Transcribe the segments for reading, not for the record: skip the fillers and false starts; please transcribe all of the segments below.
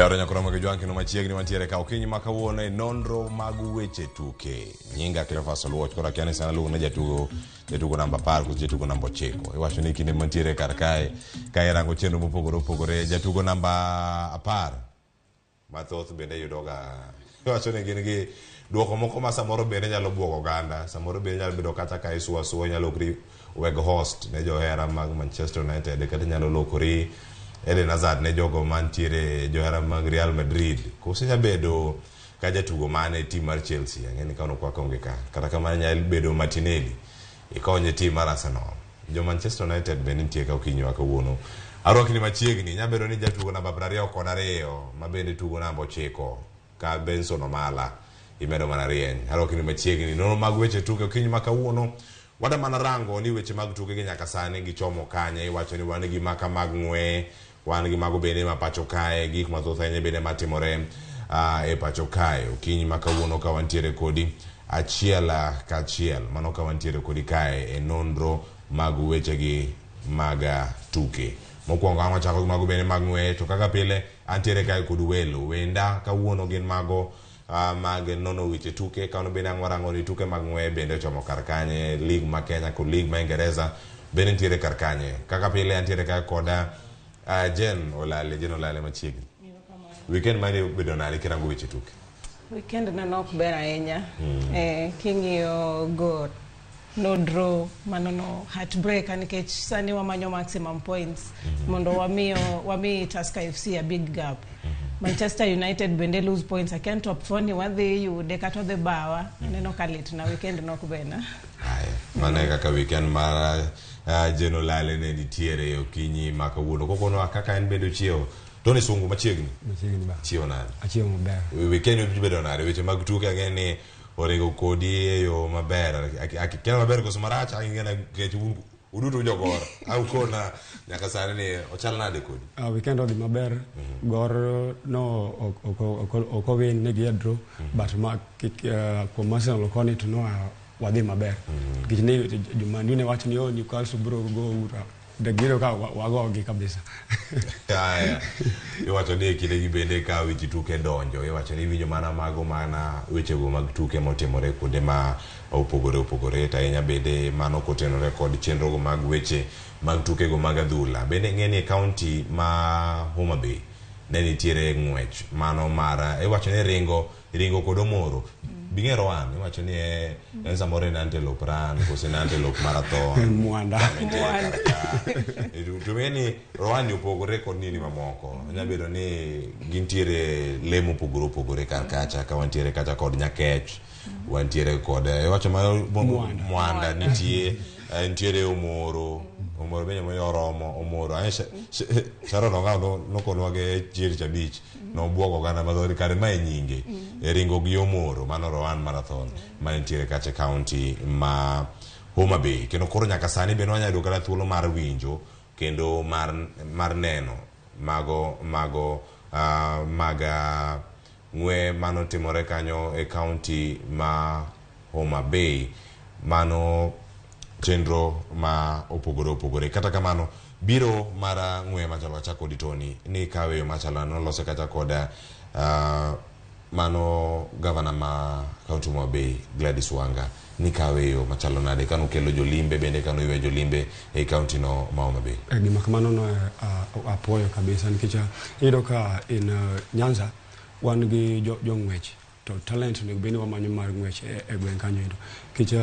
Oyawore nyakoromo gi jwang' kendo machiegni wantiere ka okinyi ma kawuono e nonro mag weche tuke. Nyinga Cleophas Oluoch koro akia ni sana luongo ne jatugo jatugo namba 10 koso jatugo namba 9. Iwacho ni kinde mantiere kar kae ka irango chenro mopogore opogore jatugo namba 10 mathoth bende yudoga iwacho ni gin gi duoko moko ma samoro bende nyalo buogo oganda samoro bende nyalo bedo kata ka isuo asua inyalo lokri weg host ne johera mag Manchester United kata inyalo lokori Eden Hazard ne jogo mantiere johera mag Real Madrid koso inyalo bedo ka jatugo mane e tim mar Chelsea ang'e ni kano kwaka onge ka kata kamano inyalo bedo Martinelli ikonye tim mar Arsenal jo Manchester United bende nitie ka okinyi wa kawuono arwakni machiegni nya bedo ni jatugo namba 22 ma bende tugo namba 9 ka Benson Omala imedo mana rieny arwakni machiegni nono mag weche tuke okinyi ma kawuono wada mana rango ni weche mag tuke gi nyaka sani gichomo kanye iwacho ni wan gi maka mag ng'we wan gi mago bende ma pacho kae gik mathoth ahinya bende matimore e pacho kae okinyi ma kawuono ka wantiere kodi achiel kachiel mano ka wantiere kodi kae e nonro mag wechegi mag tuke mokwongo ang' wachako gi mago bende mag ng'we to kaka pile antiere kae kod welo wenda kawuono gin mago mag nono weche tuke kawuono bende ang' warango ni tuke mag ng'we bende ochomo kar kanye league ma Kenya kod league ma Ingereza bende nitiere kar kanye kaka pile antiere kae koda Jen Olale Jen Olale machiegni weekend mari obedo nade kirango weche tuke Weekend na nok ber ahinya. King'iyo Gor no draw mano no heartbreaker nikech sani wamanyo maximum points mondo wamiyo wami Tusker FC a big gap. Manchester United bende lose points akia ni top 4 ni wadhi yude kata odhi bawa aneno ka lit na weekend nok berna. Haya, mano e kaka weekend mar Jen Olale ne nitiere okinyi ma kawuono kokonowa kaka en bende ochiewo Tony Sungu machiegni Machiegni ba. chiewo nade Achiewo maber. weekend obedo nade weche mag tuke ang'e ni oringo kodi e yo maber Akia maber koso marach ang'e nikech un uduto jogor aukona nyaka sani ni ochal nade kodi Weekend odhi maber. Gor no ok owin ne gi draw but ma kik kuom Arsenal koni to no wadhi maber. Nikech ne jomandu ne wacho ni oh Newcastle bro go ura. De giro ka wagogi kabisa. Haya, iwacho ni e kindegi bende ka weche tuke donjo iwacho ni iwinjo mana mago mana wechego mag tuke motimore kuonde ma opogore opogore to ahinya bende mano kotenore kod chenrogo mag weche mag tukego mag adhula bende ing'e ni e kaunti ma Homa Bay ne nitiere ng'wech mano mar iwacho ni ringo kod omoro bing'e Rowan iwacho ni en samoro en antelope run koso en antelope marathon Mwanda. Mwanda. To ing'e ni Rowan ni opogore kod nini mamoko nya bedo ni gintiere lee mopogore opogore kar kacha ka wantiere kacha kod nyakech wantiere kod iwacho ma Mwanda. mwanda nitie nitiere omoro omoro bende moyo oromo omoro Ang'e Sharon Ong'aw nokonwa gi chier chabich nobuogo oganda mathoth ni kare mae nyinge ringo gi omoro mano Rowan Marathon manitiere kacha e kaunti ma Homa Bay kendo koro nyaka sani bende wanyalo yudo kata thuolo mar winjo kendo mar neno mago mag ng'we manotimore kanyo e kaunti ma Homa Bay mano chenro ma opogore opogore kata kamano biro mar ng'we machalo kacha kod Tony ni kawe yo machalo nolose kacha kod mano gavana ma kaunti ma Homa Bay Gladys Wanga ni kawe yo machalo nade kanokelo jolimbe bende kanoywayo jolimbe e kaunti no ma Homa Bay Gima kamano no apuoyo kabisa nikech iyudo ka in Nyanza wan gi jong'wech to talent onego bed ni wamanyo mar ng'wech e gweng' kanyo endo nikech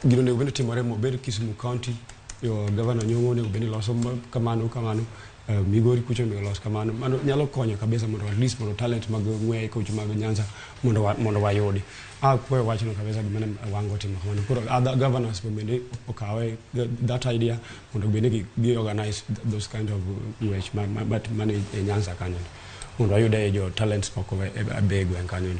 gino onego bed ni timore mobed Kisumu County yo gavana Nyong'o onego bed ni loso kamano kamano Migori kucho onego los kamano mano nyalo konyo kabisa mondo at least mondo talent mag ng'weye kucho mag Nyanza mondo wayudi akwayo wachno kabisa gima ne Wanga otimo kamano koro other governors bende okawe that idea mondo bed ni gi organize those kind of ng'wech mane e Nyanza kanyo mondo wayude jo talents moko e gweng' kanyo.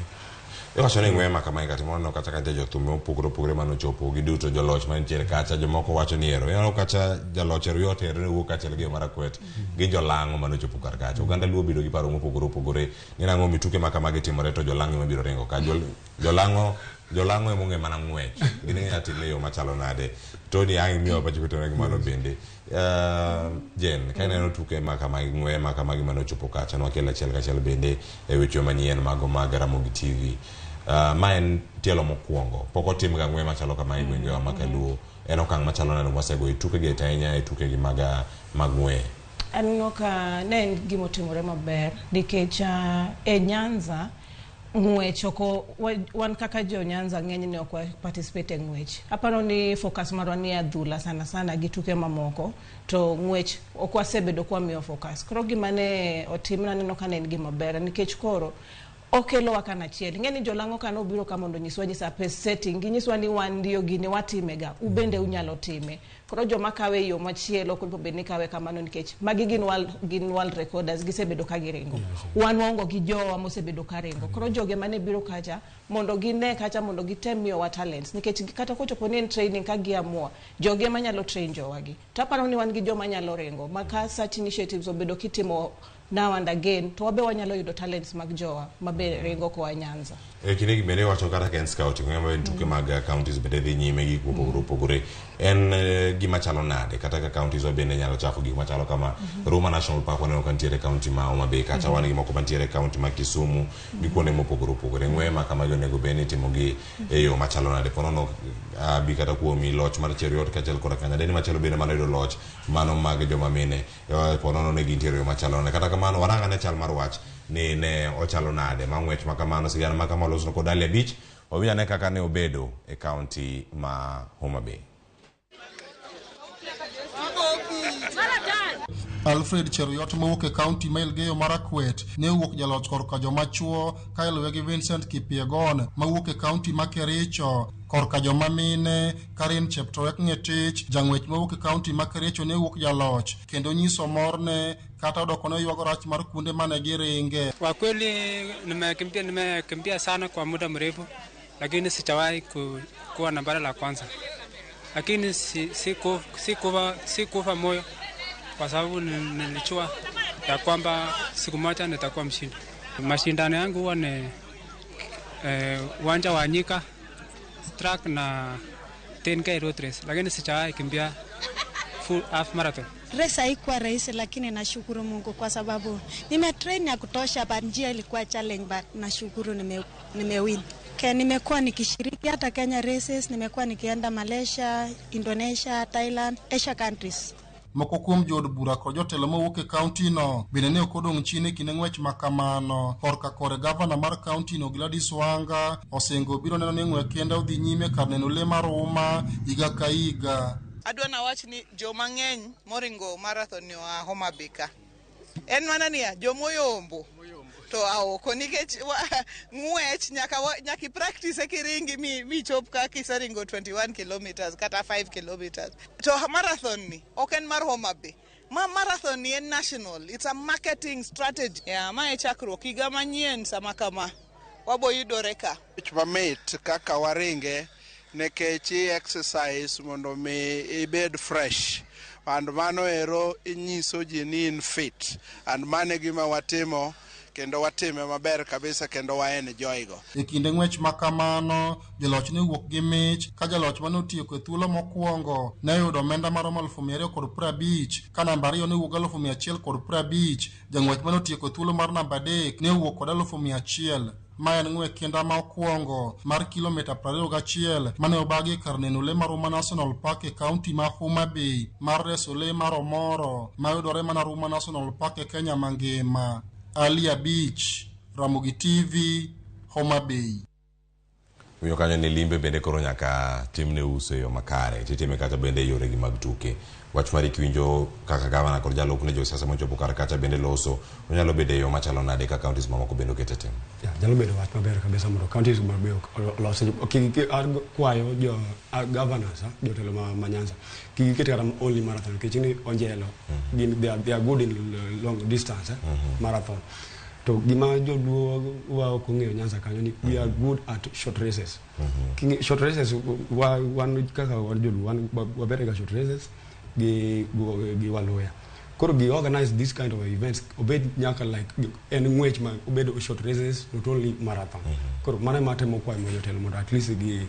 Iwacho ni ng'we ma kamae kata waneno kata ka nitie jothum mopogore opogore manochopo giduto joloch manitiere kacha jomoko wacho ni ero ineno kacha jaloch ero yot ero ne wuok kaachiel gi Marakwet gi jolang'o manochopo kar kacha oganda luo bedo gi paro mopogore opogore ni nang'o mi tuke ma kamagi timore to jolang'o ema biro ringo ka jolang'o Jolang'o ema ong'e mana ng'wech. Gin ng'e time e yo machalo nade. Tony ang' imiyo pachi kotone gi mano bende. Jen, ka ineno tuke ma kamagi, ng'weye ma kamagi mane ochopo kacha, nwakelo achiel kachiel bende e weche manyien mago mag Ramogi TV. Ma en tielo mokwongo. Pok otim ga ng'weye machalo kama e gwengewa ma Kaluo. En okang' machalo nade mwasego e tukegi to ahinya e tukegi mag ng'weye? Aneno ka ne en gimotimore maber nikech e Nyanza ng'wech oko wan kaka jo Nyanza ng'enyne ok wa participate e ng'wech. Aparo ni focus marwa ni adhula sana sana gi tuke mamoko to ng'wech ok wasebedo kwamiyo focus. Koro gima ne otim naneno ka ne en gima ber nikech koro okelowa kanachiel. Ing'e ni jolang'o ka nobiro ka mondo onyiswa nyisa pace setting, ginyiswa ni wan ndio gini watimega, ubende unyalo time. Koro joma kawe e yo machielo ok onego bed ni kawe kamano nikech magi gin world recorders, gisebedo ka giringo. Wan waongo gi jowa mosebedo ka ringo. Koro joge mane biro kacha mondo gine kacha mondo gitem miyowa talents nikech kata kochopo ni en training ka giamua joge manyalo train jowagi. To aparo ni wan gi joma nyalo ringo ma ka such initiatives obedo kitimo now and again to wabe wanyalo yudo talents mag jowa mabe ringo koa Nyanza. E kindegi bende iwacho kata ka en scouting, ng'e en tuke mag counties bende dhi nyime gi gik mopogore opogore. En gima chalo nade kata ka counties wa bende nyalo chako gik machalo kama. Ruma National Park waneno ka nitiere county ma Homa Bay kacha, wan gi moko mantiere county ma Kisumu gi kuonde mopogore opogore. Ng'weye ma kamagi onego bed ni itimo gi e yo machalo nade? Ponono abi kata kuomi loch mar Cheruiyot kaachiel koda Kanyadeni machielo bende manoyudo loch mano mag joma mine. Ponono ne gintiere e yo machalo nade? Kata kamano warang ane chal mar wach ni ne ochalo nade ma ng'wech ma kamano sigana ma kama olosno kod Ali Abich. Wawinj ane kaka ne obedo e county ma Homa Bay. Alfred Cheruiyot mowuok e county ma Elgeyo Marakwet ne owuok jaloch korka joma chuo ka iluwe gi Vincent Kipyegon mawuok e county ma Kericho. Korka joma mine, Karin Cheptoek Ng'etich, jang'wech mawuok e county ma Kericho ne owuok jaloch kendo nyiso morne kata odoko ne ywago rach mar kuonde mane giringe. Kwa kweli nimekimbia sana kwa muda mrefu, lakini sijawahi kuwa nambari la kwanza. Lakini sikufa moyo kwa sababu nilijua ya kwamba siku moja nitakuwa mshindi. Mashindano yangu huwa ni uwanja wa Nyika, track na 10K road race, lakini sijawahi kimbia full half marathon. Race haikuwa rahisi, lakini nashukuru Mungu kwa sababu nimetrain ya kutosha, but njia ilikuwa challenge, but nashukuru nimewin. Nimekuwa nikishiriki hata Kenya races, nimekuwa nikienda Malaysia, Indonesia, Thailand, Asia countries. Moko kuom jood bura kod jotelo mowuok e county no bende ne ok odong' chien e kinde ng'wech ma kamano. Korka kore gavana mar county no Gladys Wanga osingo biro neno ni ng'we kende odhi nyime kar neno lee mar Ruma higa ka higa. Adwa nawach ni joma ng'eny moringo marathon ni oa Homa Bay ka. En mana niya, jomoyombo to aoko nikech ng'wech nyaka i practice kiringi mi chop ka kiseringo 21 kilometers kata 5 kilometers. To marathon ni ok en mar Homa Bay. Ma marathon ni en national, it's a marketing strategy. Yeah, ma e chakruok higa manyien sama kama wabo yudore ka. Mamit kaka waringe nikech i exercise mondo mi ibed fresh. And mano ero inyiso ji ni in fit. And mano e gima watimo kendo watime maber kabisa kendo wa enjoy go. E kinde ng'wech ma kamano, joloch ne owuok gi mich ka jaloch mane otieko e thuolo mokwongo ne oyudo omenda maromo 250,000 ka namba 2 ne owuok 150,000, jang'wech mane otieko e thuolo mar namba 3 ne owuok kod 100,000. Ma en ng'we kenda ma okwongo mar kilomita 21 mane obagi kar neno lee mar Ruma National Park e county ma Homa Bay mar reso lee mar Omoro mayudore mana Ruma National Park e Kenya mangima. Ali Abich, Ramogi TV, Homa Bay. Winjo kanyo ni limbe bende koro nyaka timne uso e yo makare, titime kata bende e yoregi mag tuke. Wach mari kiwinjo kaka gavana kod jalupne josiasa mochopo kar kacha bende loso, onyalo bedo e yo machalo nade ka counties mamoko bende okete tim? Yeah, nyalo bedo wach maber kabisa mondo counties mabe olos. Kwayo jo governors, jotelo ma Nyanza, kik giket kata only marathon, nikech ni onjelo, gin they are good in long distance, marathon. To gima joluo wa ok ong'eyo Nyanza kanyo ni we are good at short races. Short races wan kaka wan joluo wan waber ga short races gi Waluya. Koro gi organize this kind of events, obed nyaka like en ng'wech ma obed short races, not only marathon. Koro mano ema atemo kwayo mondo jotelo mondo at least gi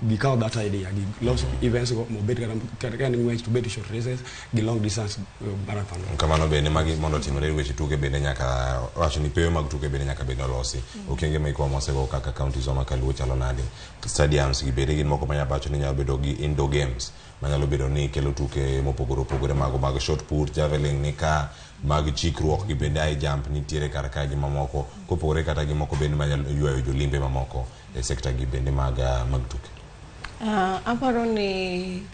gikaw that idea, gi los events go mobed kata ka en ng'wech to obed short races gi long distance marathon. Kamano bende magi mondo otimre, weche tuke bende nyaka wacho ni pewe mag tuke bende nyaka bed olosi. Okenge ma ikowa mosego kaka counties wa ma kaluo chalo nade? Stadiums gi bende gin moko manyalo wacho ni nyalo bedo gi indoor games manyalo bedo ni kelo tuke mopogore opogore, mago mag shot put, javelin ni ka, mag chikruok gi bende, high jump nitiere kar kae gi mamoko, kopogore kata gi moko bende manyalo ywayo jolimbe mamoko e sekta gi bende mag tuke. Aparo ni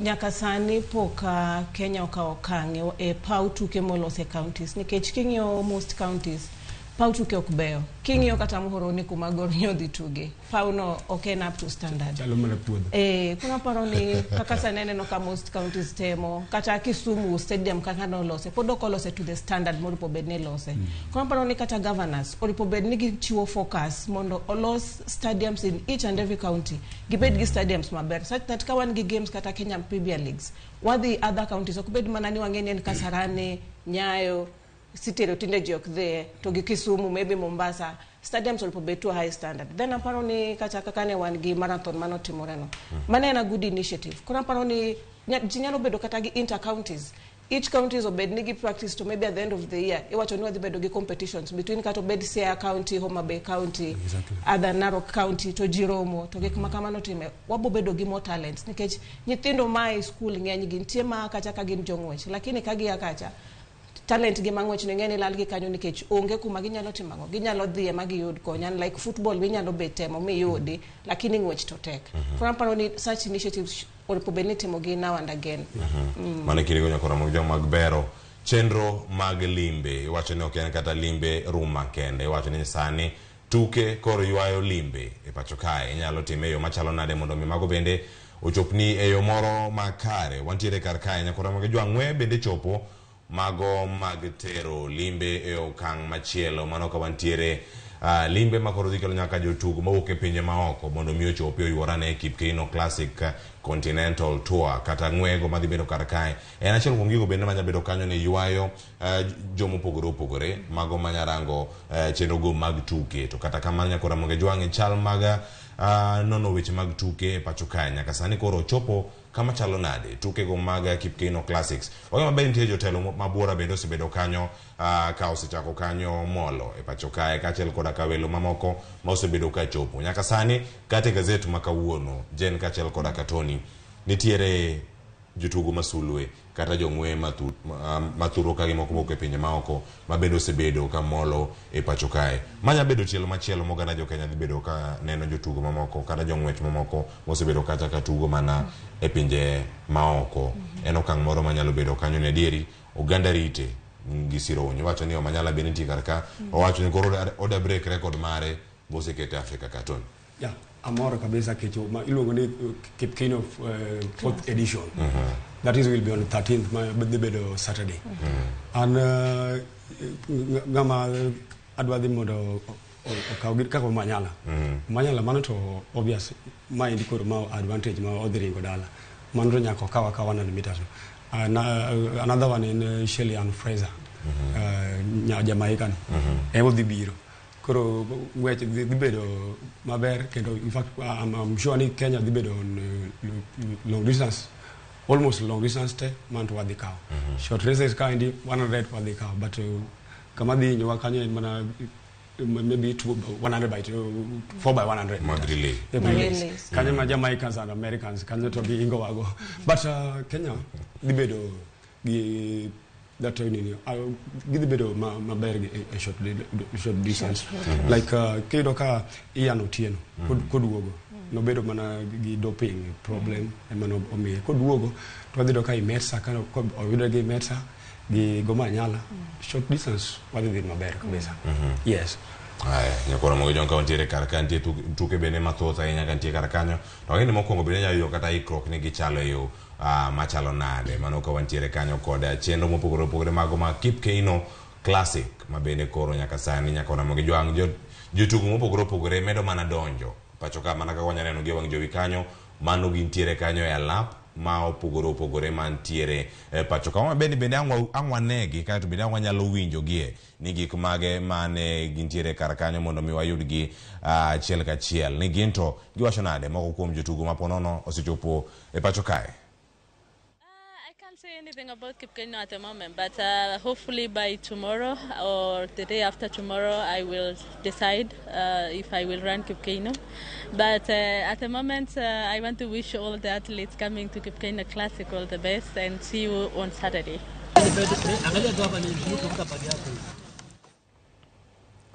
nyaka sani pok Kenya okawo okang' e paw tuke molos e counties, nikech king'iyo most counties, paw tuke ok beyo. King'iyo kata Muhoroni kuma Gor nyodhi tuge, pawno ok en up to standard. Chalo mana puodho. Koro aparo ni kaka sani aneno ka most counties temo, kata Kisumu stadium kaka nolose pod ok olose to the standard moripo bed ni ilose. Koro aparo ni kata governors oripo bed ni gichiwo focus mondo olos stadiums in each and every county, gibed gi stadiums maber such that ka wan gi games kata Kenya Premier Leagues, wadhi other counties, ok bed mana ni wang'e ni en Kasarani, Nyayo sitero tinde ji ok dhiye, to gi Kisumu, maybe Mombasa, stadiums oripo bed to a high standard. Then aparo ni kata kaka ne wan gi marathon manotimore no, mano en a good initiative. Koro aparo ni ji nyalo bedo kata gi inter counties, each counties obed ni gi practice, to maybe at the end of the year iwacho ni wadhi bedo gi competitions between kata obed Siaya County, Homa Bay County, other Narok County, to ji romo to gik ma kamano time, wabo bedo gi more talents, nikech nyithindo ma e school ng'eny gi nitie ma kacha ka gin jong'wech, lakini ka gia kacha talent gi mang'wech ne ng'eny lal gi kanyo nikech onge kuma ginyalo timo ang'o, ginyalo dhiye ma giyud kony. And like football minyalo bet temo miyudi, lakini ng'wech to tek. Koro aparo ni such initiatives orepo bed ni itimo gi now and again. Mano e kindego nyaka romo gi joma mag bero chenro mag limbe. Iwacho ni ok en kata limbe ruma kende, iwacho ni sani tuke koro ywayo limbe e pacho kae. Inyalo time e yo machalo nade mondo mi mago bende ochopni e yo moro makare? Wantiere kar kae nyaka romo gi jwang'we bende chopo mago mag tero limbe e okang' machielo. Mano ka wantiere limbe ma koro dhi kelo nyaka jotugo mawuok e pinje maoko mondo mi ochopi oyuorane e Kip Keino Classic Continental Tour kata ng'wego madhi bedo kar kae. En achiel kuom gigo bende manya bedo kanyo ni ywayo jomopogore opogore mago manya rango chenro go mag tuke. To kata kamano nyaka Ramogi Jwang' e chal mag nono weche mag tuke e pacho kae nyaka sani koro ochopo kama chalo nade tukego mag Kip Keino Classics? Wang'e maber nitie jotelo mabuora bende osebedo kanyo ka osechako kanyo molo e pacho kae, kaachiel koda ka welo mamoko ma osebedo ka chopo nyaka sani. Kata e gazet ma kawuono Jen kaachiel koda ka Tony, nitiere jotugo masulwe kata jong'we mathuro ka gi moko mowuok e pinje maoko ma bende osebedo ka molo e pacho kae, manya bedo tielo machielo moganda jo Kenya dhi bedo ka neno jotugo mamoko kata jong'wech mamoko mosebedo kata ka tugo mana e pinje maoko. En okang' moro manyalo bedo kanyo ni adieri oganda rite gi sironyo. Iwacho ni Omanyala bende nitie kar ka, owacho ni koro oda break record mare mosekete Afrika ka, Tony. Yeah, amor kabisa kecho ma iluongo ni Kip Keino fourth edition. That is will be on 13th, ma dhi bedo Saturday. An ng'ama adwa dhi mondo okaw gi kaka Omanyala. Omanyala mano to obvious, maendi koro ma advantage ma odhi ringo dala. Mano to nyaka okaw akawa 100 meters. Na, another one en Shelly Ann Fraser. Nya Jamaica ni. En odhi biro. Koro ng'wech dhi bedo maber kendo in fact I'm sure ni Kenya dhi bedo on long distance, almost long distance te man to wadhi kawo. Short races kaendi 100 wadhi kawo, but kama dhi hinyowa kanyo en mana maybe two, 100 by two, 4 by 100 Mag meters. Relay. Yeah, relays. Relays. Kanyo ma Jamaicans and Americans kanyo to giingo wago, but Kenya dhi bedo gi that nini, gidhi bedo maber gi e short distance, like kiyudo ka Ian Otieno koduogo nobedo mana gi doping problem ema omiye koduogo, to wadhi yudo ka Imetsa ka oyudre gi Imetsa gi Gomanyala short distance wadhi dhi maber kabisa, yes. Aya, nyakoro mogo jon ka wantiere kar ka, nitie tuke bende mathoth ahinya ka nitie kar kanyo. To ang'e ni mokwongo bende nyalo yudo kata ikruok ni gichalo e yo machalo nade. Mano ka wantiere kanyo kod chenro mopogore opogore mago ma Kip Keino Classic ma bende koro nyaka sani nyaka Ramogi Jwang' jotugo mopogore opogore medo mana donjo pacho ka, mana kaka wanya neno gi e wang' jowi kanyo, mano gintiere kanyo e alap. Ma opogore opogore mantiere e pacho ka. Bende bende ang' wanegi kaeto bende ang' wanyalo winjogie ni gik mage mane gintiere kar kanyo mondo mi wayudgi achiel kachiel ni gin to giwacho nade moko kuom jotugo ma ponono osechopo e pacho kae. I can't say anything about Kipkeino at the moment, but hopefully by tomorrow or the day after tomorrow, I will decide if I will run Kipkeino. But at the moment, I want to wish all the athletes coming to Kipkeino Classic all the best and see you on Saturday.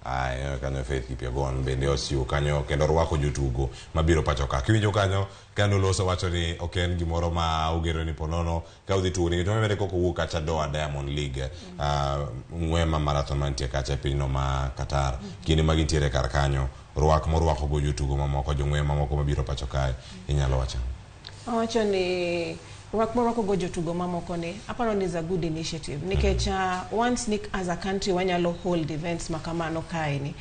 Aya kanyo Faith Kipyegon bende osiwo kanyo kendo orwako jotugo mabiro pacho ka. Kiwinjo kanyo kano loso wacho ni ok en gimoro ma ugero ni ponono ka udhi tugo ni to mede koko wuok kacha Doha Diamond League, ng'we ma marathon mantie kacha e pinyno ma Qatar. Kinde ma gintiere kar kanyo, rwak morwako go jotugo mamoko, jong'we mamoko mabiro pacho kae, inyalo wacho. Awacho ni rwak morwako go jotugo mamoko ni aparo ni is a good initiative nikech once ni as a country wanyalo hold events makamano kae ni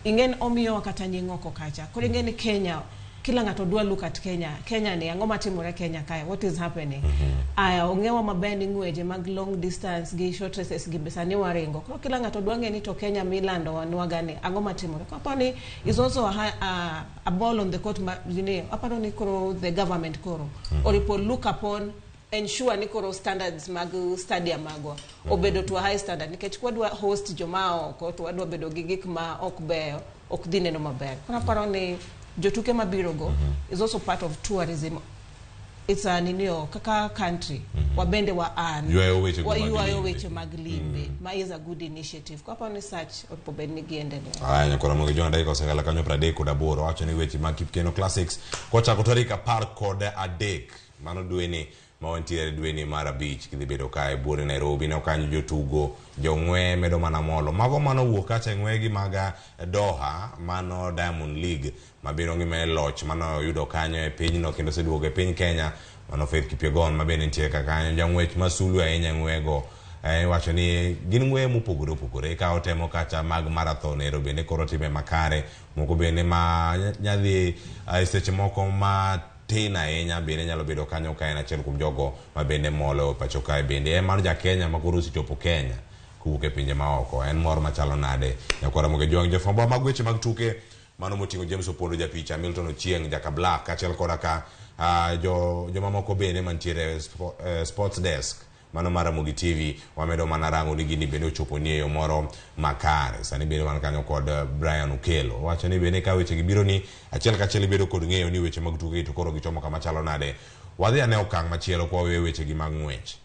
ing'en omiyowa kata nying oko kacha. Koro ing'e ni Kenya kila ng'ato dwa look at Kenya. Kenya ni ang'o matimore Kenya kae? What is happening? Aya ong'ewa maber ni ng'weje mag long distance gi short races gi be sani waringo. Koro kila ng'ato dwa ng'e ni to Kenya milando wanwaga ni ang'o matimore. Koro aparo ni is also a ball on the court ma, ni, aparo ni koro the government koro oripo look upon ensure ni koro standards mag stadium magwa obedo to a high standard nikech kwadwa host joma oko to wadwa bedo gi gik ma ok beyo ok dhi neno maber. Koro aparo ni jotuke mabiro go is also part of tourism. It's a ninio kaka country wabende wa earn Ywayo weche go mag waywayo limbe. Weche mag limbe ma is a good initiative. Koro aparo ni such opo bed ni giendelea. Aya nyakora mogi jona dakika osekalo kanyo 38 wacho ni weche mag Kipkeino Classics kochako tarik 13 mano dweni ma wantiere dweni mar 5 kidhi bedo kae buore Nairobi ne kanyo jotugo jong'we medo mana molo mago mano wuok kacha e ng'wegi mag Doha mano Diamond League mabiro ngima e loch mano oyudo kanyo e pinyno kendo oseduogo e piny Kenya mano Faith Kipyegon ma bende nitie ka kanyo jang'wech masulu ahinya ng'wego. Iwacho ni gin ng'weye mopogore opogore ka otemo kacha mag marathon ero bende koro time makare moko bende ma nyadhi seche moko ma tin ahinya bende nyalo bedo kanyo ka en achiel kuom jogo ma bende molo pacho kae bende en mar ja Kenya ma koro osechopo Kenya kowuok e pinje maoko en mor machalo nade nyakwara Moge Jwang' jofwambo mag weche mag tuke mano moting'o James Opondo japicha Milton Ochieng Jaka Black kaachiel koda ka jomamoko bende mantiere sports desk mano mar Ramogi TV wamedo mana rango ni gini bende ochopo ni e yo moro makare. Sani bende wan kanyo kod Brian Okelo wacho ni bende ka weche gi biro ni achiel kachiel ibedo kod ng'eyo ni weche mag tuke to koro gichomo kama chalo nade. Wadhi ane okang' machielo kwa weyo weche gi mag ng'wech.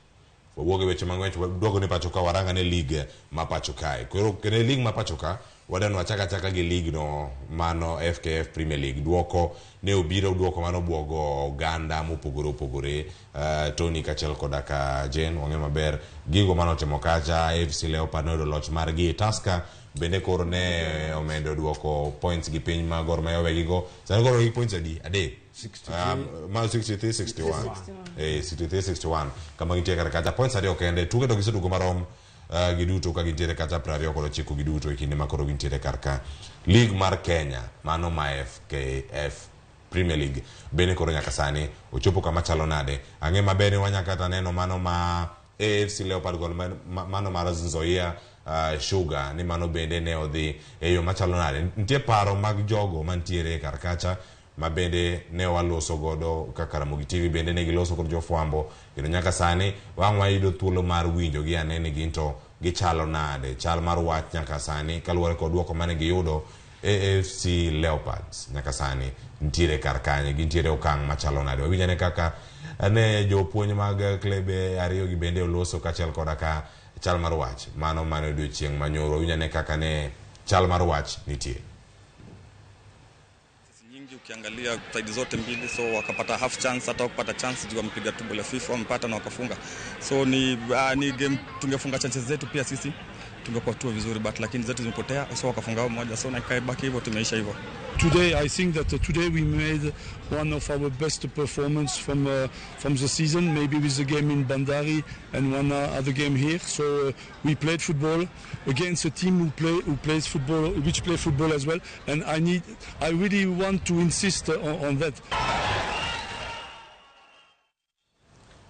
Wawuog e weche mag ng'wech waduogo ni pacho ka waranga ne league ma pacho kae. Koro kendo e league ma pacho ka wadwani wachak achaka gi league no mano FKF Premier League. Duoko ne obiro duoko mano buogo oganda mopogore opogore. Tony kaachiel koda ka Jane wang'eyo maber gigo manotimo kacha AFC Leopard noyudo loch margi. Tusker bende koro ne omedo duoko points gi piny ma Gor Mahia owegigo. Sani koro gi points adi? Adek. 63. Ma 63 61. 63 61 kama gintie kar kacha points ariyo kende tuke to gisetugo marom giduto ka gintiere kacha 29 giduto e kinde ma koro gintiere kar ka. League mar Kenya mano ma FKF Premier League bende koro nyaka sani ochopo kama chalo nade. Ang'e maber ni wanya kata neno mano ma AFC Leopard kod mano mar Nzoia Sugar ni mano bende ne odhi e yo machalo nade. Nitie paro mag jogo mantiere kar kacha ma bende ne waloso godo kaka Ramogi TV bende ne giloso kod jofwambo kendo nyaka sani wang' wayudo thuolo mar winjo gi ane ni gin to gichalo nade chal mar wach nyaka sani kaluwore kod duoko mane giyudo AFC Leopards nyaka sani nitiere kar kanye gintiere okang' machalo nade. Wawinj ane kaka ne jopuonj mag klebe ariyo gi bende oloso kaachiel koda ka chal mar wach mano mane odiochieng' manyoro. Wawinj ane kaka ne chal mar wach nitie. Nyingi ukiangalia side zote mbili, so wakapata half chance, hata wakupata chance juu wamepiga tu ball FIFA wamepata na wakafunga. So ni game tungefunga chances zetu pia sisi tungekuwa tu vizuri, but lakini zetu zimepotea, so wakafunga wao moja, so na ikabaki hivyo, tumeisha hivyo. Today I think that today we made one of our best performance from the season, maybe with the game in Bandari and one other game here. So we played football against a team who plays football, which play football as well, and I really want to insist on that.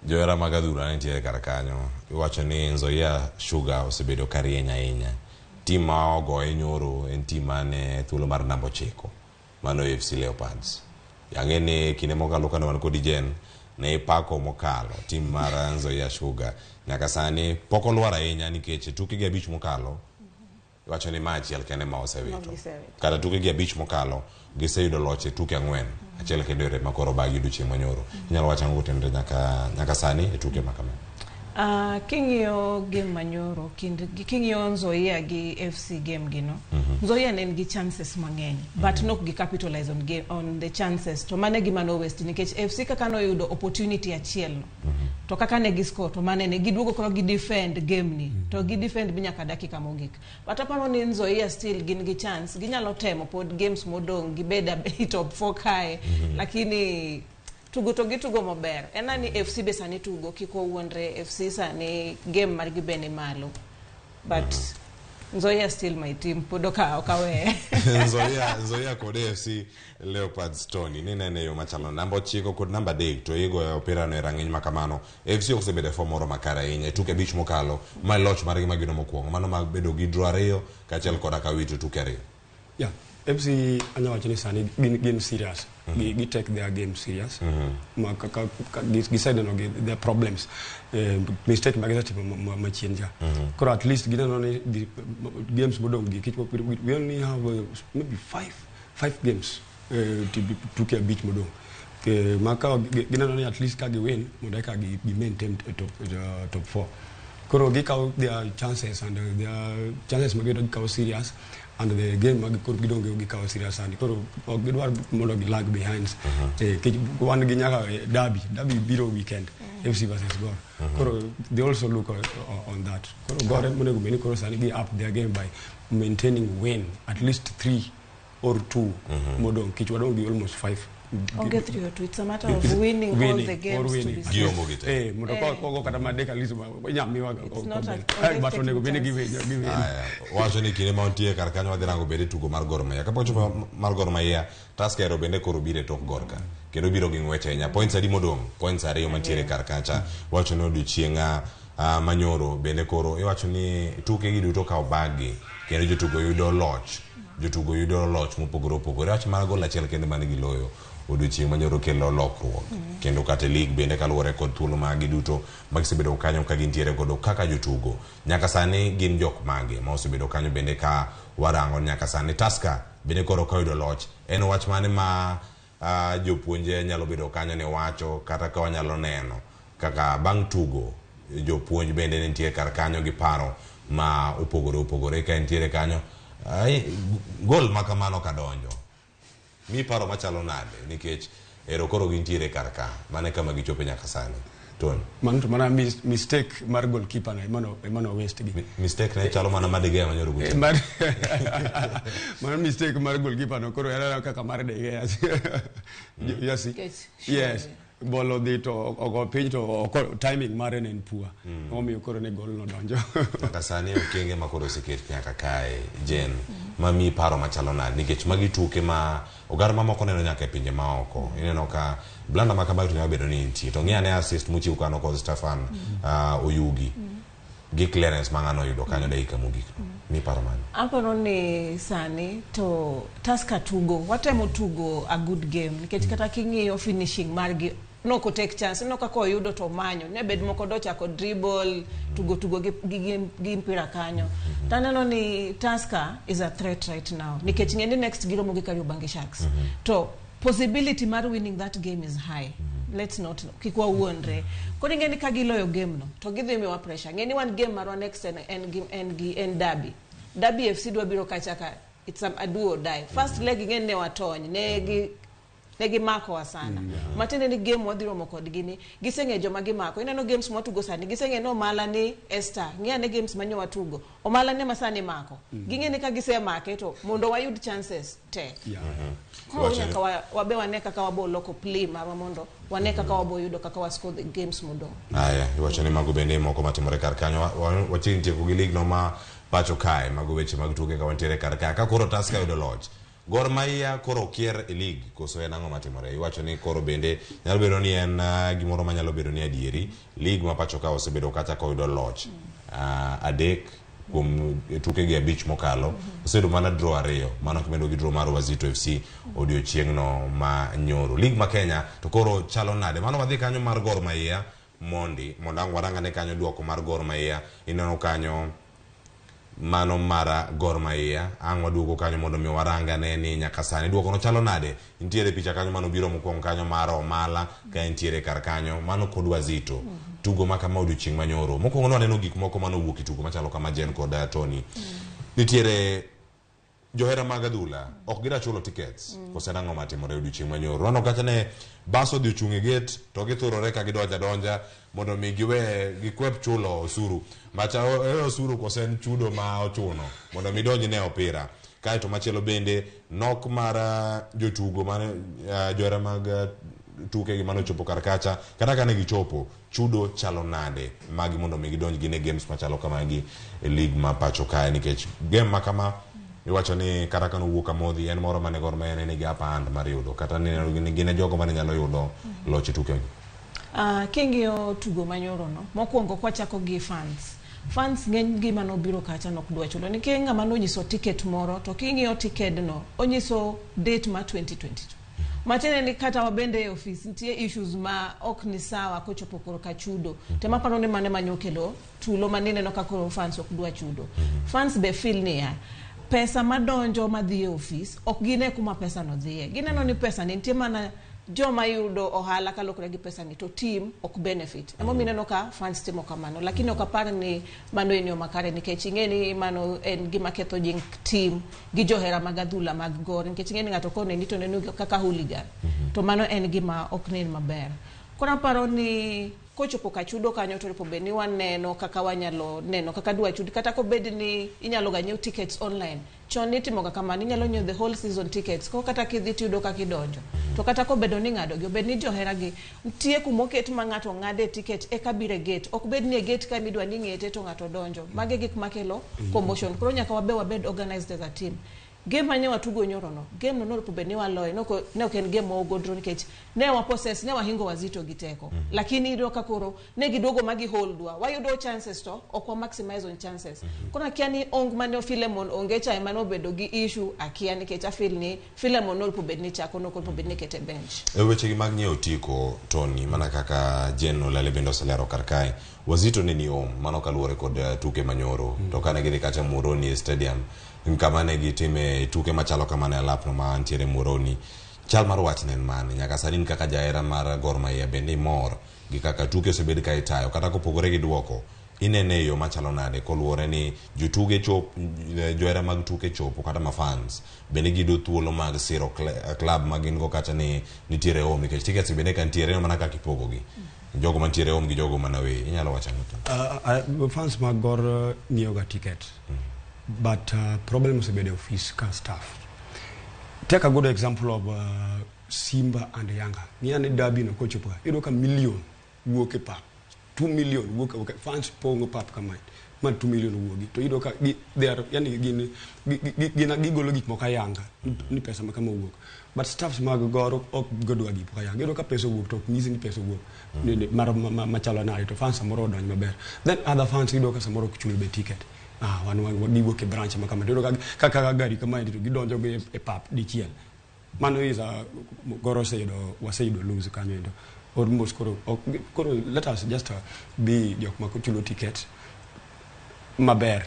Johera mag adhula nitiere kar kanyo. Iwacho ni Nzoia Sugar osebedo ka rieny ahinya. Tim ma ogoye nyoro en tim mane thuolo mar namba 9. Mano AFC Leopards. Ang'e ni kinde mokalo kane wan kodi Jen, ne ipako mokalo tim mar Nzoia Sugar. Nyaka sani pok olwar ahinya nikech tukegi 5 mokalo iwacho ni ma achiel kende ma osewito. Kata tukegi 5 mokalo giseyudo loch e tuke 4. Achiel kendo ere makoro bagi odiochieng' manyoro. Inyalo wacho ang'o kotenore nyaka sani e tuke ma kamago? King'iyo game manyoro king'iyo Nzoia gi FC game gino, Nzoia ne nigi chances mang'eny, but nok gi capitalize on game, on the chances. To mane gima no waste nikech FC kaka noyudo opportunity achiel no, to kaka ne gi score to mane ne giduogo koro gi defend game ni, to gi defend bi nyaka dakika mogik. But aparo ni Nzoia still gin gi chance, ginyalo temo pod games modong' gibed e top 4 kae, lakini tugo to gitugo maber. En ni FC be sani tugo, kik wawuondre, FC sani game margi be ni malo. But Nzoia still my team, pod ok aweye. Nzoia kod AFC Leopards Tony, ni nene yo machalo namba 9 kod namba 3 to igoyo opira no e rang'iny ma kamano. AFC ok osebedo e form moro makare ahinya e tuke 5 mokalo, ma loch margi magino mokwongo, mano mag bedo gi draw 2 kaachiel koda ka wito tuke 2. Yeah, FC anya wacho ni sani gin serious. Gi take their game serious. Ma ka giseneno gi their problems. Mistake ma gisetimo machien cha. Koro at least gineno ni the games modong' gi kich we only have maybe five games tuke 5 modong'. Ma ka gineno ni at least ka gi win mondo eka gi maintain top 4. Koro gikawo their chances and their chances ma giyudo gikawo serious. And the game mag koro gidonge gikawo serious and koro ok gidwar mondo gi lag behind. Wan gi nyaka derby biro weekend, FC versus Gor. Koro they also look on that. Koro Gor monego bed ni koro sani gi up their game by maintaining win at least 3 or 2 modong' kich wadong' gi almost 5. Onge 3 or 2, it's a matter of winning all the games to be Giomo gi te. Mondo kogo kata madek at least inyamiwa but onego bed ni giwin. Wacho ni kinde ma wantie kar kanyo wadhi rango bende tugo mar Gor Mahia. Kapok ochopo mar Gor Mahia, Tusker bende koro biro e tok Gor ka. Kendo biro gi ng'wech ahinya. Points adi modong'? Points 2 mantiere kar kacha. Wacho ni odiochieng' manyoro bende koro iwacho ni tuke gi duto ka obagi kendo jotugo yudo loch. Jotugo yudo loch mopogore opogore. Wach mar gol achiel kende mane giloyo odiochieng' manyoro kelo lokruok. Kendo kata league bende kaluwore kod thuolo magi duto magisebedo kanyo ka gintiere godo kaka jotugo. Nyaka sani gin jok mage ma osebedo kanyo bende ka warango nyaka sani Tusker bende koro ka oyudo loch. En wach mane ma jopuonje nyalo bedo kanyo ne wacho kata ka wanyalo neno kaka bang' tugo jopuonj bende nitie kar kanyo gi paro ma opogore opogore ka nitiere kanyo. Gol ma kamano kadonjo mi paro machalo nade nikech ero koro gintiere kar ka mane kama gichope nyaka sani. Tony, mano to mana mistake mar goalkeeper no emano waste gi mistake ne chalo mana mar De Gea manyoro gotieno. Mano mistake mar goalkeeper no koro era kaka mar De Gea. Yes. Bolo dhi to ogo piny to timing mare ne en poor. Omiyo koro ne gol no donjo. Nyaka sani okenge ma koro oseket nyaka kae Jen mami paro machalo nade nikech magi tuke ma oganda mamoko neno nyaka e pinje maoko. Ineno ka blanda ma kamagi to nyalo bedo ni nitie. To ng'i ane assist mochiw kano kod Stefan Oyugi gi clearance ma ng'ano oyudo kanyo dakika mogik. Mi paro mane? Aparo ni sani to Tusker tugo, watemo tugo a good game nikech kata king'iyo finishing margi nok take chance, ineno kaka oyudo to omanyo, ne bed moko dochako dribble, tugo gi mpira kanyo. Taneno ni Tusker is a threat right now nikech ng'e ni next giromo gi Kariobangi Sharks. To possibility mar winning that game is high. Let's not kik wawuondre. Koro ing'e ni ka giloyo game no to gidhi miwa pressure. Ng'e ni wan game marwa next en derby. Derby FC dwa biro kacha ka it's a do or die. First leg ing'e ni ne watony, ne gimakowa sana. Matiende ni game wadhi romo kodgi ni giseng'e joma gimako. Ineno games mwatugo sani giseng'e ni Omala ni Esther. Ng'i ane games manyo watugo. Omala ne masani mako. Ging'e ni ka gisemake to mondo wayud chances tek. Koro nyaka wabe wane kaka wabo loko play marwa mondo wane kaka wabo yudo kaka wa score the games modong'. Aya, iwacho ni mago bende moko matimore kar kanyo. Wachiegni tieko gi league no ma pacho kae, mago weche mag tuke ka wantiere kar kae. Ka koro Tusker yudo loch, Gor Mahia koro okier e league koso en ang'o matimore? Iwacho ni koro bende nyalo bedo ni en gimoro manyalo bedo ni adieri. League ma pacho ka osebedo kacha koyudo loch 3 kuom tukegi 5 mokalo. Osebedo mana draw 2, mano kimedo gi draw mar Wazito FC odiochieng'no ma nyoro. League ma Kenya to koro chalo nade? Mano wadhi kanyo mar Gor Mahia mondo ang' warangane kanyo duoko mar Gor Mahia. Ineno kanyo mano mara Gor Mahia, ang' waduogo kanyo mondo mi warangane ni nyaka sani duoko no chalo nade. Nitiere picha kanyo mano biro mokwongo kanyo mar Omala ka entiere kar kanyo mano kod Wazito. Tugo ma kama odiochieng' manyoro. Mokwongo ne waneno gik moko mano owuok e tugo machalo kama Jen kod Tony. Nitiere johera mag adhula ok gida chulo tickets kose nang'o matimore odiochieng' manyoro. Waneno kacha ne bas odhi ochung' e gate to githurore ka gidonja donja mondo mi giwe gikwep chulo osuru. Macha e osuru kose en chudo ma ochuno mondo mi donj ne opira. Kaeto machielo bende nok mar jotugo mane johera mag tuke gi mane ochopo kar kacha kata kane gichopo chudo chalo nade magi mondo mi gidonj gine games machalo kamagi e league ma pacho kae, nikech game ma kama iwacho ni kata kane owuok Amodhi en moro mane Gor Mahia ne nigi upper hand mar yudo kata ni gin e jogo mane nyalo yudo loch e tukegi. King'iyo tugo manyoro no, mokwongo kwachako gi fans. Fans ng'eny gi manobiro kacha nok dwa chulo nikech ng'ama nonyiso ticket moro to king'iyo ticket no onyiso date ma 2022. Matiende ni kata wabende e ofis nitie issues ma ok ni sawa kochopo korka chudo. Tema paro ni mane manyokelo tulo manineno ka koro fans ok dwa chudo. Fans be feel niya pesa madonjo madhi e ofis ok gine kuma pesa no dhiye. Gineno ni pesa ni nitie mana joma yudo ohala kalukore gi pesa ni to team ok benefit. Emomiyo ineno ka fans timo kamano, lakini ok apar ni mano en yo makare nikech ing'e ni mano en gima ketho nying team gi johera mag adhula mag Gor, nikech ing'e ni ng'ato koneni to neno kaka hooligan. To mano en gima ok nen maber. Koro aparo ni kochopo ka chudo kanyo to onego bed ni waneno kaka wanyalo neno kaka dwa chud, kata kobed ni inyalo ga nyiew tickets online. Chon nitimo ga kamano, inyalo nyiew the whole season tickets, ko kata kidhi tiyudo kaka idonjo. To kata kobedo ni ng'ado gi, obed ni johera gi nitie kumoket ma ng'ato ng'ade ticket eka biro e gate. Ok bed ni e gate ka midwa ni ng'ete to ng'ato donjo. Magi e gik makelo commotion. Koro nyaka wabe wabed organized as a team. Game mane watugo nyoro no, game no nonego bed ni waloye, ne ok en game ma ogodro nikech ne wa possess, ne wahingo Wazito gi teko. Lakini iyudo ka koro ne giduogo ma giholdwa. Wayudo chances to ok wa maximize on chances. Koro akia ni ong mane Philemon onge cha ema nobedo gi issue, akia nikech afeel ni Philemon nonego bed ni chako, nonego bed ni kete bench. E wechegi mag nyiewo otiko, Tony, mana kaka Jen Olale bende oselero kar kae, Wazito ne ni home, mano kaluwore kod tuke manyoro. To kane gidhi kacha Muhoroni Stadium, kama ne gitime tuke machalo kamano e alapno ma ntiere Muhoroni. Chal mar wach ne en mane? Nyaka sani in kaka jahera mar Gor Mahia bende imor gi kaka tuke osebed ka itayo, kata kopogore gi duoko, inene e yo machalo nade koluwore ni jotuge chop, johera mag tuke chopo kata ma fans bende giyudo thuolo mag siro club ma gin go kacha ni nitiere home, nikech tickets bende ka nitiere mana kaka ipogogi. Jogo mantiere home gi jogo mana away. Inyalo wacho ang'o? Fans mag Gor nyiewo ga ticket. But problem osebedo e ofis ka staff. Take a good example of Simba and Yanga. Ng'iya ni derby no kochopo ka, iyudo ka million wuok e pap. 2 million wuok, okay, fans pong'o pap kamae. Ma 2 million wuogi. To iyudo ka gi, they are, yani gin, gi, gigolo gik moko ayanga ni pesa ma kama owuok. But staffs mag Gor ok godwa gik moko ayanga. Iyudo ka pesa owuok to ok nyisi ni pesa owuok. Ni, mar machalo nade to fans samoro odonjo maber. Then other fans iyudo ka samoro ok chul be ticket. Wan giwuok e branch ma kama. Iyudo ka kaka gari kamaendi to gidonjo go e pap dichiel. Mano is a Gor oseyudo, waseyudo lose kanyo endo. Almost koro, ok, koro let us just be jok ma chulo ticket maber.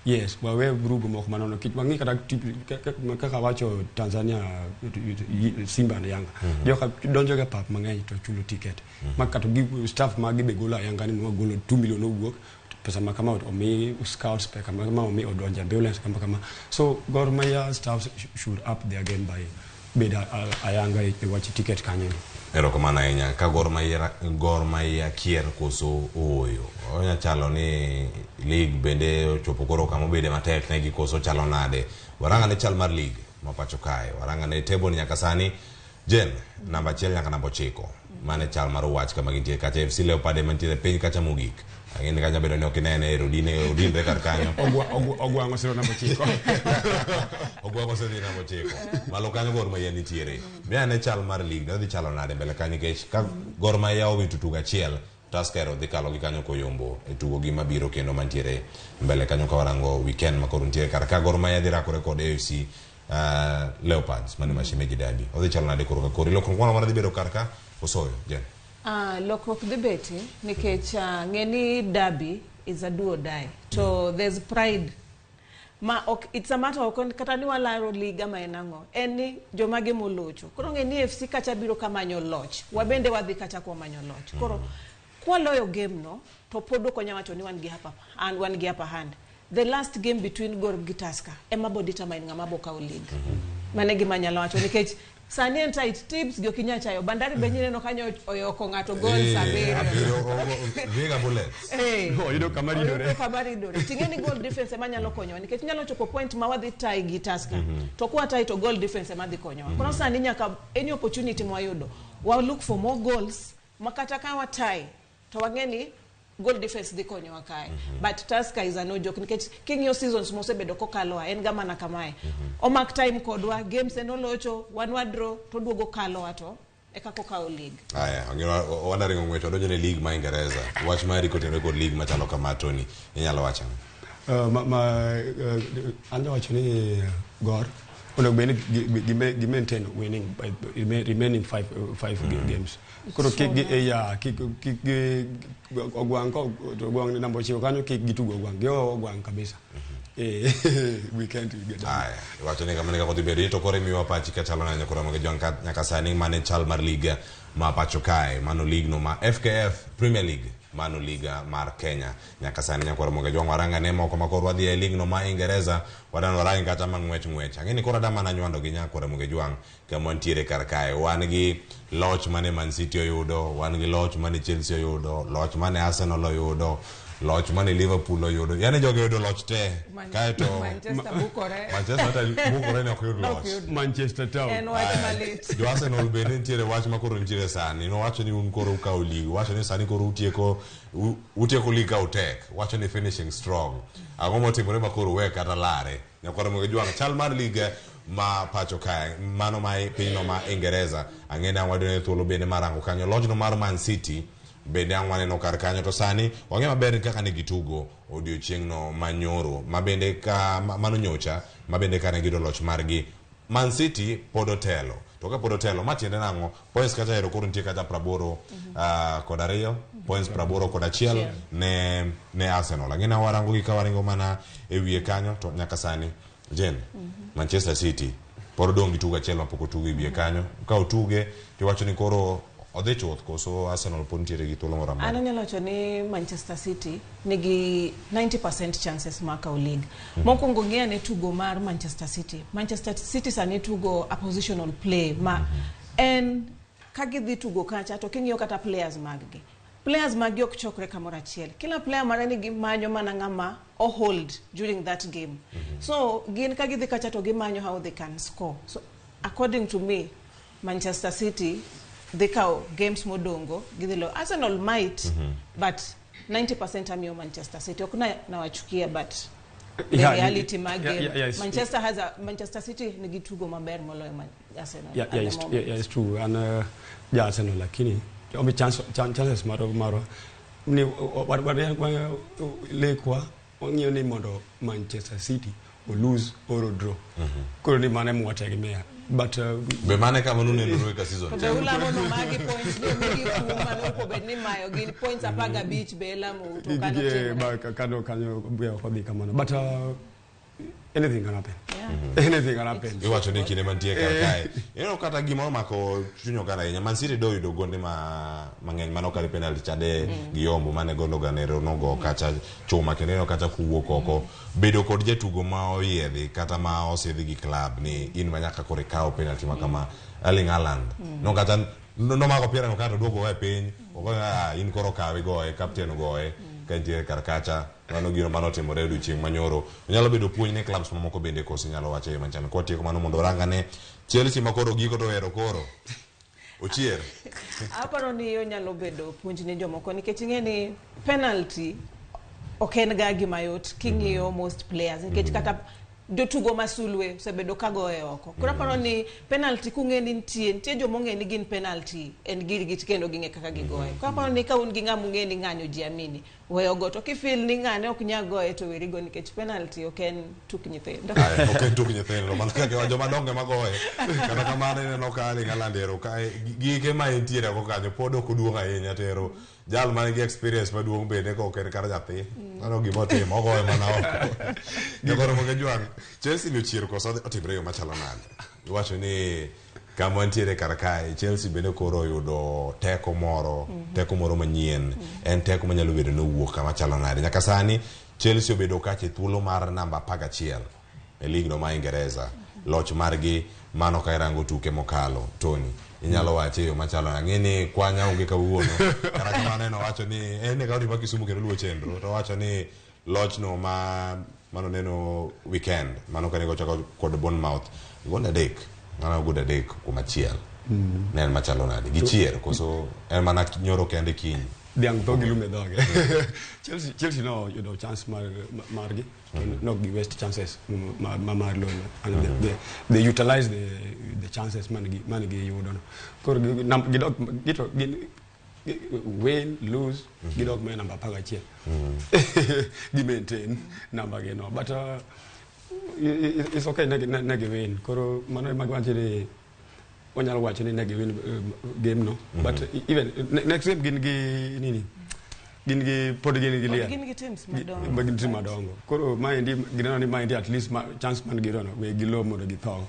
Yes, wawe vurugu moko manono. Kik wang'i kata kaka wacho Tanzania, Simba and Yanga. Joka donjo ga pap mang'eny to chulo ticket. Ma kata gi staff magi be golo ayanga ni wagolo 2 million owuok. Pesa ma kama omi scouts, pesa ma kama omi odonjo ambulance kama kama. So Gor Mahia staff should up their game by bedo ayanga e wach ticket kanyo. Erokamano ahinya. Ka Gor Mahia, Gor Mahia kier koso ooyo. Onya chalo ni league bende ochopo koro kama obede matek negi koso chalo nade. Waranga ne chal mar league ma pacho kae. Waranga ne table nyaka sani. Jen, namba 1 nyaka namba 9. Mane chal mar wach kama gintie kacha. FC Leopard ema nitiere piny kacha mogik. Ang'e ni kacha bedo ni ok inene e odinre kar kanyo. Ogwang' osiro namba 9. Ogwang' osedhi namba 9. Malo kanyo Gor Mahia nitiere. Mi ane chal mar league no dhi chalo nade mbele kanyo, nikech ka Gor Mahia owito tugo achiel, Tusker dhi kalo gi kanyo koyombo e tugo gi mabiro kendo mantiere mbele kanyo. Ka warango weekend ma koro nitiere kar ka, Gor Mahia dhi rakore kod AFC Leopards mane Mashemeji Derby. Odhi chalo nade koro ka koro lokruok moro amora dhi bedo kar ka osoyo Jen? Lokruok dhi betie nikech ng'e ni derby is a do or die to there's pride ma ok, it's a matter of kata ni walaro liga ma en ang'o, en ni jomage molocho. Koro ng'e ni FC kacha biro kamanyo loch, wabende wadhi kacha kwa manyo loch. Koro kwaloyo game no to pod ok wanyal wacho ni wan gi upper hand, wan gi upper hand. The last game between Gor gi Tusker ema bo determine ng'ama bo kawo league. Mano e gima anyalo wacho nikech sani en tight tips gi ok inyal chayo. Bandari be nyineno kanyo oyoko ng'ato goals 7. 7, Vihiga Bullets. Oyudo kama ridore. Oyudo kama ridore. Ting'e ni goal difference ema nyalo konyowa nikech nyalo chopo point ma wadhi tie gi Tusker. To kwa tie to goal difference ema dhi konyowa. Koro sani nyaka any opportunity mwayudo, wa look for more goals ma kata ka wa tie to wang'e ni goal difference dhi konyowa kae. But Tusker is a no joke nikech king'iyo seasons mosebedo kokaloa en ga mana kamae. Omak time kodwa, games en olocho, wan wadraw to duogo kalowa to eka kokawo league. Aya, wadaringo ng'wech wadonjo ne league ma Ingereza. Wach mari kotenore kod league machalo kama, Tony, inyalo wacho ang'o? An jawacho ni Gor onego bed ni gi maintain winning by remaining five games. Koro kik gi yeah, kik gi Ogwang' ko to Ogwang' ni namba 9 kanyo, kik gitugo Ogwang', giwe Ogwang' kabisa. Weekend get done. Aya, iwacho ni kamano kaka odhi bedo to koro imiwa pachi kachalo nade nyakora mag jwang' nyaka sani mane chal mar liga ma pacho kae, mano league no ma FKF Premier League, mano liga mar Kenya nyaka sani. Nyakwara mag jwang', waranga ne moko ma koro wadhi e league no ma Ingereza, wadano warang kata ma ng'wech ng'wech. Ang'e ni koro adama nywando gi nyakwara mag jwang' kama wantiere kar kae. Wan gi loch mane Man City oyudo, wan gi loch mane Chelsea oyudo, loch mane Arsenal oyudo, loch mane Liverpool oyudo, yani jogi oyudo loch te kaeto Manchester bukore. Manchester hata bukore ne ok yud Ok loch. yud. Manchester Town. En wach malit. Jo Arsenal bende nitiere wach ma koro nitiere sani. Nowacho ni un koro ukawo league, wacho ni sani koro utieko league ka utek, wacho ni finishing strong. Ang'o motimore ma koro we kata lare? Nyakwara mag jwang', chal mar league ma pacho kae, mano ma pinyno ma Ingereza, ang'e ni ang' wadone thuolo bende mar rango kanyo lojno mar Man City bende ang' waneno kar kanyo. To sani wang'e maber ni kaka ne gitugo odiochieng'no manyoro ma bende ka mano nyocha ma bende kane giyudo loch margi, Man City pod otelo. To ka pod otelo, ma tiende nang'o? Points kacha ero koro nitie kata 82, points 81 ne Arsenal. Ang'e na warango gi ka waringo mana e wiye kanyo to nyaka sani Jen, Manchester City pod odong' gi tugo achiel mapok otugo e wiye kanyo. Ka otuge tiwacho ni koro odhi chuth koso Arsenal pod nitiere gi thuolo moro An amora? anyalo wacho ni Manchester City nigi 90% chances mar kawo league. Mokwongo ng'i ane tugo mar Manchester City. Manchester City sani tugo a positional play ma en ka gidhi tugo kacha to king'iyo kata players mag gi. Players mag gi ok chokre kamoro achiel. Kila player mare ni gimanyo mana ng'ama o hold during that game. So gin ka gidhi kacha to gimanyo how they can score. So according to me, Manchester City dhi kawo games modongo gidhi loyo. Arsenal might, but 90% amiyo Manchester City. Ok na nawachukia, but the reality mar game. Manchester City nigi tugo maber moloyo Arsenal at the moment. Yeah, it's true. And ja Arsenal lakini omi chances maro ni lekwa wang'iyo ni mondo Manchester City o lose or o draw. Koro ni mano ema wategemea. But Be mane kama nunenore ka season To be ulamo no magi points ni omigi kum mano opo bed ni mayo gin points 15 be elamo to kano timre. Kano kanyo be ok odhi kamano. But anything can happen. Anything can happen. Iwacho ni kinde mantie kar kae ineno kata gima omako chuny oganda ahinya, Man City do yudo gonde ma mang'eny mano kar penalty chande giyombo mane Gundogan ero nogo kacha chuma kendo ineno kacha kuwuok oko bedo kod jatugo ma oyiedhi kata ma osidhi gi club ni in ma nyaka koro ikaw penalty ma kama Erling Haaland no kata nomako pira no kata oduogo owe piny ogoyo, "Ah, in koro kawi goye." Captain ogoye ka nitiere kar kacha. Mano gino manotimore e odiochieng' manyoro onyalo bedo puonj ne clubs mamoko bende koso inyalo wacho e yo machalo kwatieko mano mondo warang ane Chelsea ma koro giko to ero koro Ochier. Aparo ni onyalo bedo puonj ne jomoko nikech ing'e ni penalty ok en ga gima yot king'iyo most players nikech kata jotugo ma sulwe osebedo ka goye oko. Koro aparo ni penalty kung'e ni nitie joma ong'e ni gin penalty en girgi to kendo ging'e kaka gigoye. Koro aparo ni ka un gi ng'ama ung'e ni ng'ani ojiamini, weyo go to kifeel ni ng'ane ok nyal goye to weri go nikech penalty ok en tuk nyithindo. Aya, ok en tuk nyithindo mana kaka joma dongo ema goye. Kata kamano ineno ka Erling Haaland ero ka gike ma entiere oko kanyo pod ok oduong' ahinya to ero jal man gi experience maduong' bende ka ok en kata nyathi. Mano gima otimo ogoye mana oko. Jogoro moke jwang'. Chelsea ni ochier koso otimre e yo machalo nade? Iwacho ni kama wantiere kar kae Chelsea bende koro oyudo teko moro, teko moro manyien. En teko manyalo bedo ni owuok kama chalo nade. Nyaka sani Chelsea obedo kacha e thuolo mar namba 11 e lig no ma Ingereza. Loch margi mano ka irango tuke mokalo Tony inyalo wache e yo machalo nade? Ang'e ni kwanya onge kawuono kata kamano en owacho ni en e kaunti ma Kisumu kendo luwo chenro to owacho ni lochno ma mano neno weekend mano kane gochako kod Bournemouth gonde adek mano gonde adek kuom achiel ne en machalo nade gichier koso en mana nyoro kende kiny Dhiang' tho gi lum e dhoge. Chelsea no yudo chance mar margi to no gi waste chances ma mar loyo and they utilize the chances man gi yudo no. Koro gidok gito gin win lose gidok mana namba 11. Gi maintain namba gi no but it's okay ne gi win. Koro mano ema giwacho ni wanyalo wacho ni ne gi win game no but even next game gin gi nini gin gi pod gin gi liel Gin gi teams madongo. Ma gin team madongo. Koro maendi gineno ni maendi at least chance man girono we gilo mondo githo.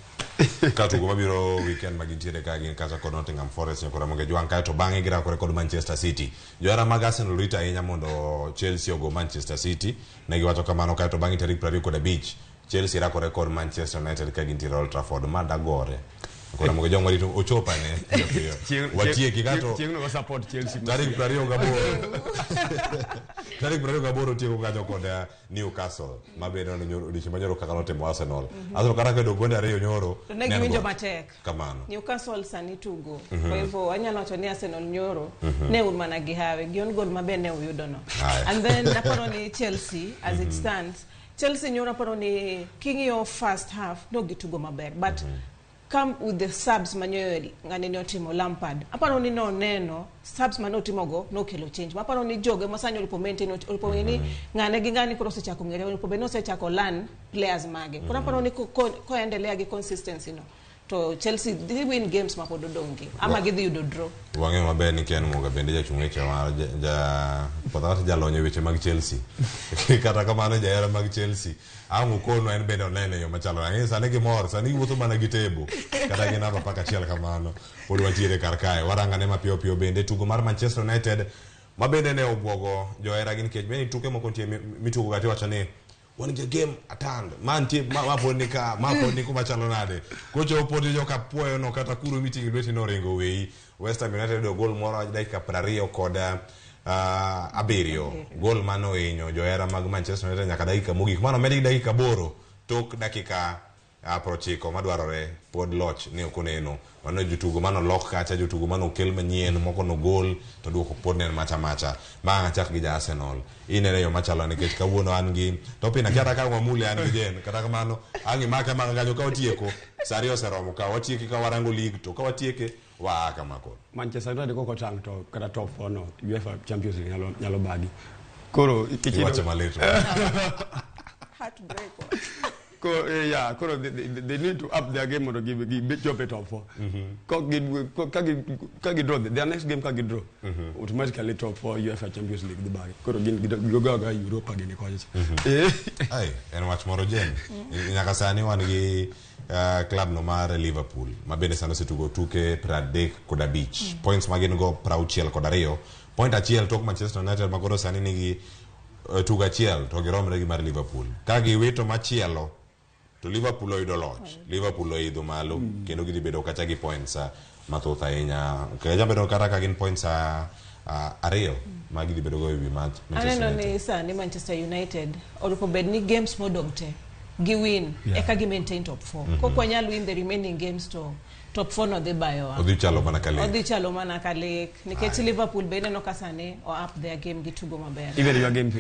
Ka tugo mabiro weekend ma gintiere ka gin kacha kod Nottingham Forest nyakora Ramogi Jwang' kaeto bang'e girakore kod Manchester City. Johera mag Arsenal rito ahinya mondo Chelsea ogo Manchester City. Ne giwacho kamano kaeto bang'e tarik 25 Chelsea rakore kod Manchester United ka gintiere Old Trafford. Ma dagore. Koro Ramogi Jwang' warito ochopane piyo piyo. Watieki kato Chieng'no wa support Chelsea. tarik 28. Tarik 28 tieko kanyo kod Newcastle ma bende odiochieng' manyoro kaka notimo Arsenal. Arsenal kata kedo gonde ariyo nyoro. To ne giwinjo matek. Kamano. Newcastle sani tugo. Kwa hivyo wanyalo wacho ni Arsenal nyoro ne un mana gi hawi. Gi on goal maber ne uyudo no. Aya. And then naparo ni Chelsea as it stands Chelsea nyoro aparo ni king'iyo first half no gitugo maber but come with the subs manyoyo ng'ane ne otimo Lampard aparo ni noneno subs mane otimogo nokelo change aparo ni joge ma sani oripo maintain oripo ng'e ni ng'ane gi ng'ani koro osechako ng'ere oripo bende osechako learn players mage koro aparo ni koendelea gi consistency no to Chelsea dhi win games ma pod odong' gi ama gidhi yudo draw. Wang'eyo maber ni Ken Muga bende jachung' weche mar ja jalony e weche mag Chelsea. Kata kamano jahera mag Chelsea ang' ukonwa en bende onene yo machalo nade. Sani gimor, sani giwuotho mana gi tebo kata gi namba 11 kamano. Pod wantiere kar kae. Warangane mapiyo piyo bende tugo mar Manchester United ma bende ne obwogo johera gi nikech bende tuke moko nitie mitugo ga tiwacho ni wan gi game atand ma nitie ma pod ni ka ma pod ni kuma chalo nade kochopo pod joka puoyo no kata kuro miting'o lweti no oringo weyi. West Ham United oyudo gol moro dakika 27 gol mano ohinyo johera mag Manchester United nyaka dakika mogik mano omedgi dakika 8 tok dakika 90 madwarore pod loch ne ok oneno. Mano jotugo mano lok kacha jotugo mano okel manyien moko no gol to duoko pod ne en macha macha. Ma achak gi ja Arsenal inene yo machalo nikech kawuono an gi topina kata ka wamule an gi Jen kata kamano ang' imake mana kanyo ka watieko sa ariyo oseromo ka watieke ka warango league to ka watieke waa kama koro. Manchester United koko tang' to kata top 4 no UEFA Champions League nyalo bagi. Koro iwacho malit. Heartbreak. Koro they need to up their game mondo gi chop e top 4. Ka gi draw their next game ka gi draw automatically top 4 UEFA Champions League dhi bagi. Koro gin gigo ga Europa gini kocha. Ai en wach moro Jen. Nyaka sani wan gi club no mar Liverpool ma bende sani osetugo tuke 35 points ma gin go 62 point achiel tok Manchester United ma koro sani nigi tugo achiel to giromre gi mar Liverpool. Ka giwito machielo to Liverpool oyudo loch. Liverpool oidho malo kendo gidhi bedo kacha gi points mathoth ahinya. Kendo bedo kata ka gin points ariyo ma gidhi bedo go ewi Manchester Aneno United. ni sani Manchester United oripo bed ni games modong' te gi win eka gi maintain top 4. Kok wanyal win the remaining games to Top 4 no dhi bayowa. Odhi chalo mana ka lek. Odhi chalo mana ka lek nikech Liverpool be ineno ka sani o up their game, gitugo maber. Even your game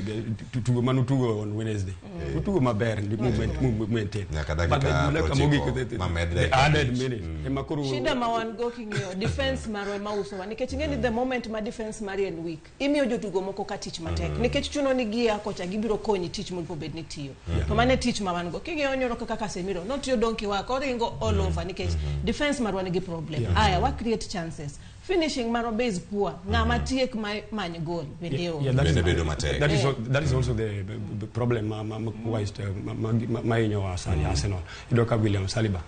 tugo manu tugo on Wednesday, utugo maber ndi movement maintain. Nyaka dakika 90 mamed the dakika added 5. minute ema koro Shida ma wan go king'iyo defense marwa ema usowa, nikech ing'e ni the moment ma defense mari en weak, imiyo jotugo moko ka tich matek, nikech chuno ni gia kocha gibiro konyi tich monego bed ni tiyo. To mano e tich ma wan go. King'iyo nyoro kaka Casemiro notiyo donkey work, oringo all over nikech defense marwa nigi problem. Aya wa create chances, finishing marwa be is poor. Ng'ama tiek ma many goal bende onge. That is- Bende bedo matek. That is, that is also the problem ma hinyowa sani Arsenal. Iyudo ka William Saliba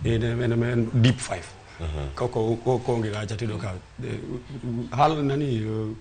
en deep five. Ka onge kacha tiyudo ka hal nani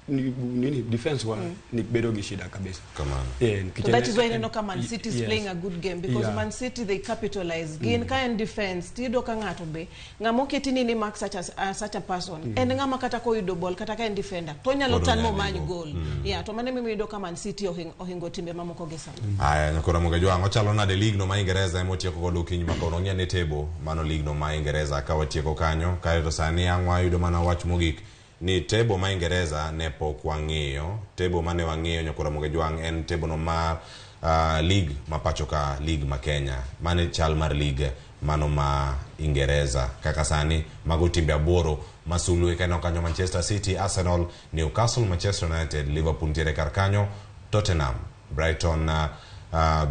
nini defense wa ni bedo gi shida kabisa. Kamano. Yeah, nikech So that is why ineno ka Man City is playing a good game because Man City, they capitalize. Gin ka en defense, tiyudo ka ng'ato be ng'ama oketi ni mark such a person en ng'ama kata koyudo ball, kata ka en defender, to onyalo Pod turn onyalo momany go. goal. Yeah, to mano emomiyo iyudo ka Man City ohingo timbe mamoko gi sani. Aya, nyakora Mogajwang', ochalo nade league no ma Ingereza ema otieko godo okinyi ma kawuono? Ng'i ane table mano league no ma Ingereza ka watieko kanyo. Kaeto sani ang' wayudo mana wach mogik ni table ma Ingereza ne pok wang'iyo. Table mane wang'iyo, nyakora Mogajwang', en table no mar league ma pacho ka, league ma Kenya. Mane chal mar league mano ma Ingereza kaka sani mago timbe 8 masulwe kaneno kanyo: Manchester City, Arsenal, Newcastle, Manchester United, Liverpool nitiere kar kanyo, Tottenham, Brighton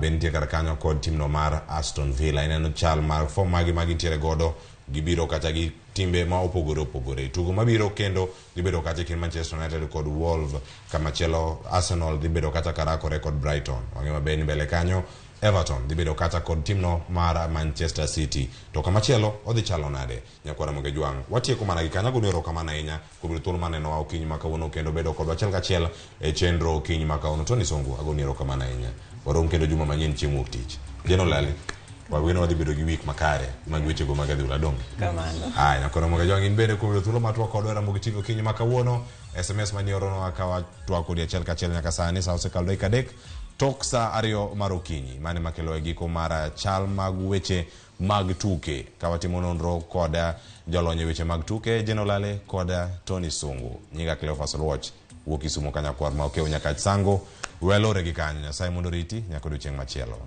be nitie kar kanyo kod timno mar Aston Villa. Ineno chal mar form magi ma gintiere godo, gibiro kacha gi timbe ma opogore opogore. Tugo mabiro kendo dhi bedo kacha e kind Manchester United kod Wolves, kamachielo Arsenal dhi bedo kacha karakore kod Brighton. Wang'e maber ni mbele kanyo Everton dhi bedo kacha kod timno mar Manchester City. To kamachielo odhi chalo nade, nyakwara Mogejwang'? Watieko mana gi kanyo. Agoni erokamano ahinya kuom yudo thuolo manenowa okinyi ma kawuono kendo bedo kodwa achiel kachiel e chenro okinyi ma kawuono. Tony Songo, agoni erokamano ahinya. Warom kendo juma manyien chieng' wuok tich. Jeno Lali, wagweno wadhi bedo gi week makare mag wechego mag adhula donge. Kamano. Aya, nyakwara Mogejwang', in bende kuom yudo thuolo matwak kodwa e Ramogi TV okinyi ma kawuono. SMS manioronowa ka watwak kodi achiel kachiel nyaka sani sa osekalo dakika 3 tok sa 2 mar okinyi. Mane makelo e giko mar chal mag weche mag tuke ka watimo nonro kod jolony e weche mag tuke Jeno Lale kod Tony Sungu. Nyinga Cleophas Oluoch, wuok Kisumo kanyakwar ma okew nyaka Sango. Welore gi kanyo. Nyasaye mondo oriti nyaka odiochieng' machielo.